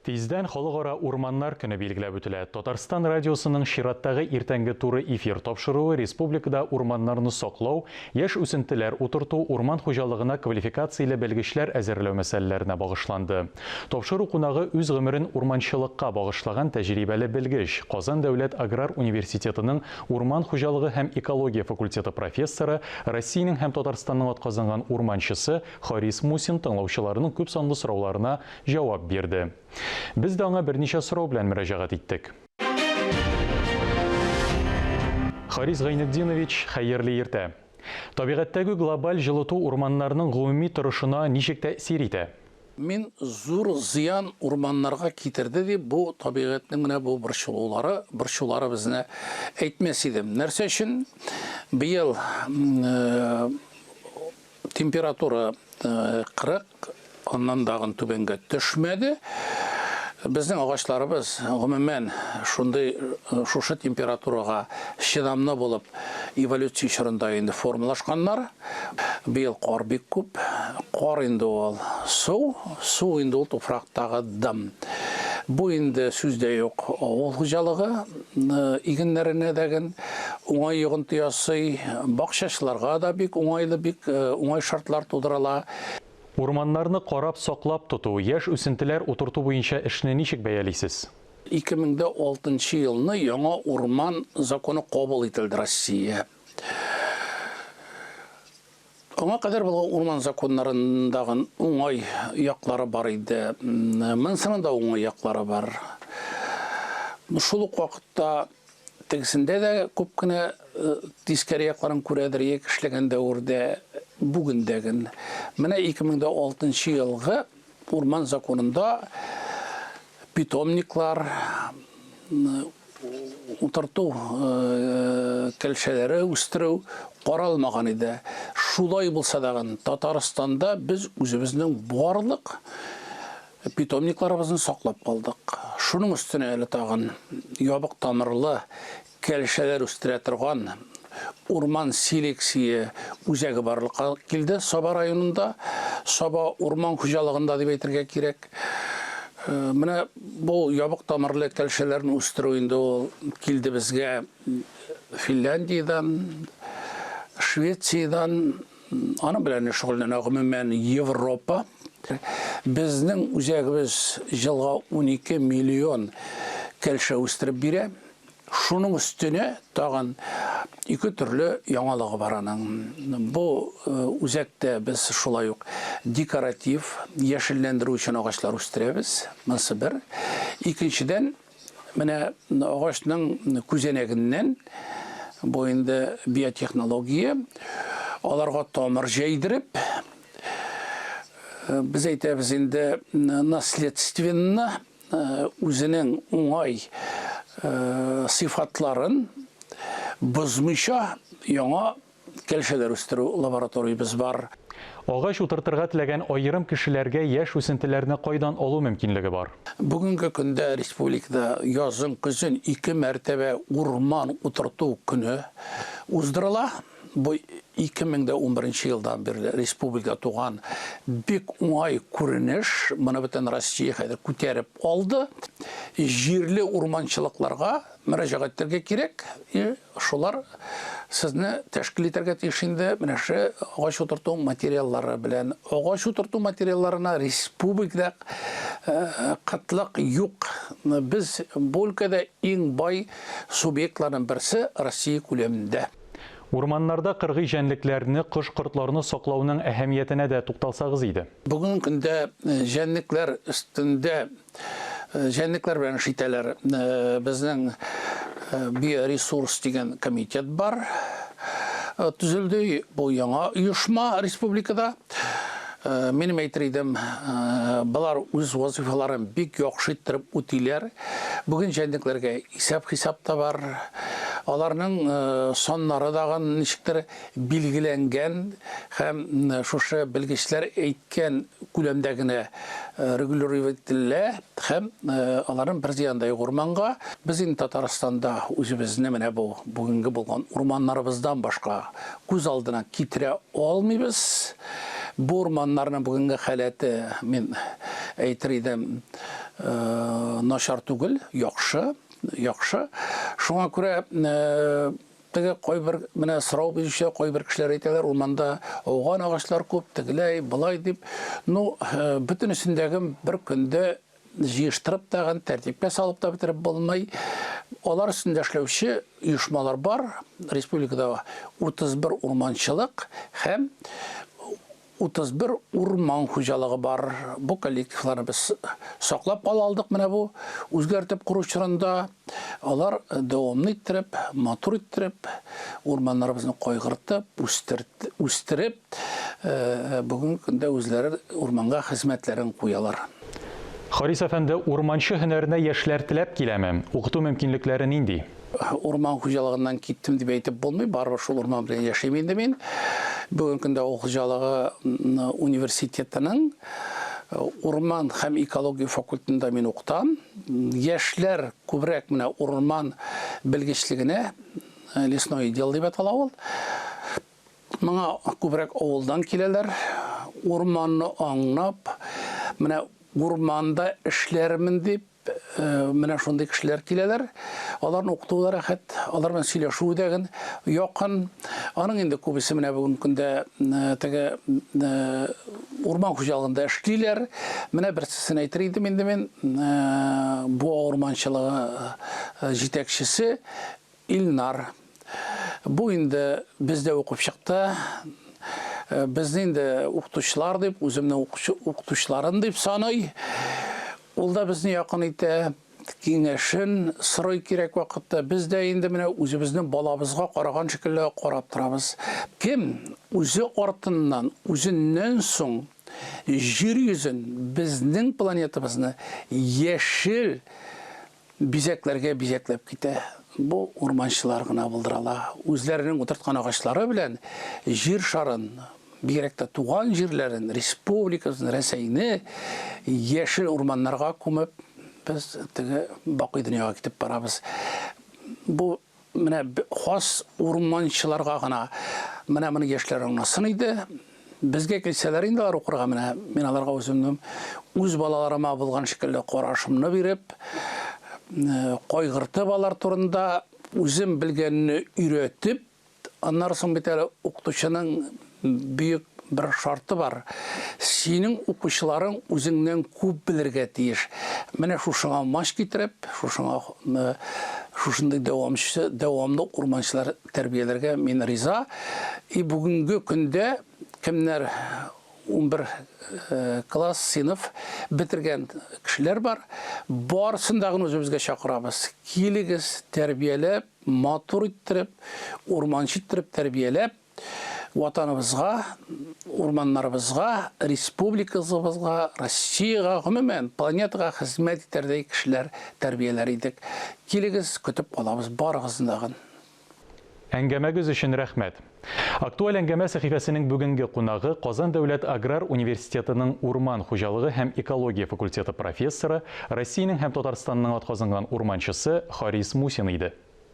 Тиздән Халыкара урманнар көне билгеләп үтелә. Татарстан радиосының чираттагы иртәнге туры эфир тапшыруы республикада урманнарны саклау, яшь үсентеләр утырту, урман хуҗалыгына квалификацияле белгечләр әзерләү мәсьәләләренә багышланды. Тапшыру кунагы үз гомерен урманчылыкка багышлаган тәҗрибәле белгеч, Казан дәүләт аграр университетының урман хуҗалыгы һәм экология факультеты профессоры, Россиянең һәм Татарстанның атказанган урманчысы Харис Мусин тыңлаучыларының күпсанлы сорауларына җавап бирде. Без дә аңа берничә сорау белән мөрәҗәгать иттек. Харис Гайнетдинович, хәерле иртә. Табигатьтәге глобаль җылыту урманнарның гомуми торышына ничек тәэсир итә? Мин зур зыян урманнарга китерде дип бу табигатьнең менә бу борчылулары, борчулары безне әйтмәс идем. Нәрсә өчен? Быел Температура 40, аннан дагын түбәнгә төшмәде. Безнең агачларыбыз, гомумән, шундый шушы температурага чыдамлы булып, эволюция чорында инде формалашканнар. Быел кар бик күп. Кар инде ул су, су инде ул туфрактагы дым. Бу инде сүз дә юк, авыл хуҗалыгы игеннәренә дәген уңай йогынты ясый, бакчачыларга да бик уңайлы, бик уңай шартлар тудырыла. Урманнарны карап, саклап тоту, яшь үсентеләр утырту буенча эшне ничек бәялисез? 2006 елны яңа урман законы кабул ителде Россия. Аңа кадәр булган урман законнарындагы уңай яклары бар иде. Монысының да уңай яклары бар. Шул ук вакытта тегесендә дә күп кенә э, тискәре якларын күрәдер, яки эшләгән дәвердә бүген дә ген. Менә 2006 елгы урман законында питомниклар утырту кәлшәләре үстерү каралмаган иде. Шулай булса дагын, Татарстанда без үзебезнең барлык питомникларыбызны саклап калдык. Шуның өстенә әле тагын ябык тамырлы кәлшәләр үстерә торган урман селекция үзәге барлыкка килде Саба районында. Саба урман хуҗалыгында дип әйтергә кирәк. Менә бу ябык тамырлы кәлшәләрне үстерү инде ул килде безгә Финляндиядән, Швециядән, аның белән шөгыльләнә гомумән Европа. Безнең үзәгебез елга 12 миллион кәлшә үстереп бирә. Шуның өстенә тагын ике төрле яңалыгы бар аның. Бу үзәктә без шулай ук декоратив, яшелләндерү өчен агачлар үстерәбез. Монысы бер. Икенчедән, менә агачның күзәнәгеннән, бу инде биотехнология, аларга тамыр җәйдереп, без әйтәбез инде наследственно, үзенең уңай сыйфатларын бозмыйча яңа кәлшәләр үстерү лабораториябез бар. Агач утыртырга теләгән аерым кешеләргә яшь үсентеләрне кайдан алу мөмкинлеге бар? Бүгенге көндә республикада язын-көзен ике мәртәбә урман утырту көне уздырыла. Бу 2011 елдан бирле республикада туган бик уңай күренеш. Моны бөтен Россия хәзер күтәреп алды. Җирле урманчылыкларга мөрәҗәгать итәргә кирәк. И шулар сезне тәшкил итәргә тиеш инде менә шу агач утырту материаллары белән. Агач утырту материалларына республикада э, кытлык юк. Без бу өлкәдә иң бай субъектларның берсе Россия күләмендә. Урманнарда кыргый җәнлекләрне, кош-кортларны саклауның әһәмиятенә дә тукталсагыз иде. Бүгенге көндә җәнлекләр өстендә җәнлекләр белән эш итәләр. Безнең биоресурс дигән комитет бар. Төзелде бу яңа оешма республикада. Минем әйтер идем, болар үз вазифаларын бик яхшы иттереп үтиләр. Бүген җәнлекләргә исәп-хисап та бар. Аларның саннары дагын ничектер билгеләнгән һәм шушы белгечләр әйткән күләмдә генә регулировать ителә һәм аларның бер зыяны да юк урманга. Без инде Татарстанда үзебезне менә бу бүгенге булган урманнарыбыздан башка күз алдына китерә алмыйбыз. Бу урманнарның бүгенге халәте, мин әйтер идем, начар түгел, яхшы, яхшы. Шуңа күрә теге кайбер менә сорау бирүче кайбер кешеләр әйтәләр, урманда ауган агачлар күп, тегеләй, болай дип. Ну, бөтенесендәге бер көндә җыештырып тагын, тәртипкә салып та бетереп булмый. Алар өстендә эшләүче оешмалар бар. Республикада 31 урманчылык һәм 31 урман хуҗалыгы бар. Бу коллективларны без саклап кала алдык менә бу үзгәртеп кору чорында. Алар дәвамлы иттереп, матур иттереп, урманнарыбызны кайгыртып, үстереп, бүгенге көндә үзләре урманга хезмәтләрен куялар. Харис әфәнде, урманчы һөнәренә яшьләр теләп киләме? Укыту мөмкинлекләре нинди? Урман хуҗалыгыннан киттем дип әйтеп булмый, барыбер шул урман белән яшим инде мин. Бүгенге көндә авыл хуҗалыгы университетының урман һәм экология факультетында мин укытам. Яшьләр күбрәк менә урман белгечлегенә, лесное дело дип атала ул. Моңа күбрәк авылдан киләләр. Урманны аңлап, менә урманда эшләрмен дип, менә шундый кешеләр киләләр. Аларны укыту да рәхәт, алар белән сөйләшү дә якын. Аның инде күбесе менә бүгенге көндә теге урман хуҗалыгында эшлиләр. Менә берсен әйтер идем инде мин, Буа урманчылыгы җитәкчесе Илнар. Бу инде бездә укып чыкты. Безне инде укытучылар дип, үземнең укытучыларым дип саный. Ул да безне якын итә, киңәшен сорый кирәк вакытта. Без дә инде менә үзебезнең балабызга караган шикелле карап торабыз. Кем үзе артыннан, үзеннән соң җир йөзен, безнең планетабызны яшел бизәкләргә бизәкләп китә. Бу урманчылар гына булдыра ала. Үзләренең утырткан агачлары белән җир шарын, бигрәк тә туган җирләрен, республикасын, Рәсәйне яшел урманнарга күмеп, без теге бакый дөньяга китеп барабыз. Бу менә хас урманчыларга гына, менә моны яшьләр аңласын иде. Безгә килсәләр инде алар укырга, менә мин аларга үземнең үз балаларыма булган шикелле карашымны биреп, кайгыртып алар турында, үзем белгәнне өйрәтеп, аннары соң бит әле укытучының бөек бер шарты бар. Синең укучыларың үзеңнән күп белергә тиеш. Менә шушыңа мач китереп, шушыңа шушындый дәвамчы, дәвамлы урманчылар тәрбияләргә мин риза. И бүгенге көндә кемнәр 11 класс, сыйныф бетергән кешеләр бар, барысын да гына үзебезгә чакырабыз. Килегез, тәрбияләп, матур иттереп, урманчы иттереп тәрбияләп, Ватаныбызга, урманнарыбызга, республикабызга, Россиягә, гомумән, планетага хезмәт итәрдәй кешеләр тәрбияләр идек. Килегез, көтеп калабыз барыгызны дагын. Әңгәмәгез өчен рәхмәт. Актуаль әңгәмә сәхифәсенең бүгенге кунагы Казан дәүләт аграр университетының урман хуҗалыгы һәм экология факультеты профессоры, Россиянең һәм Татарстанның атказанган урманчысы Харис Мусин иде.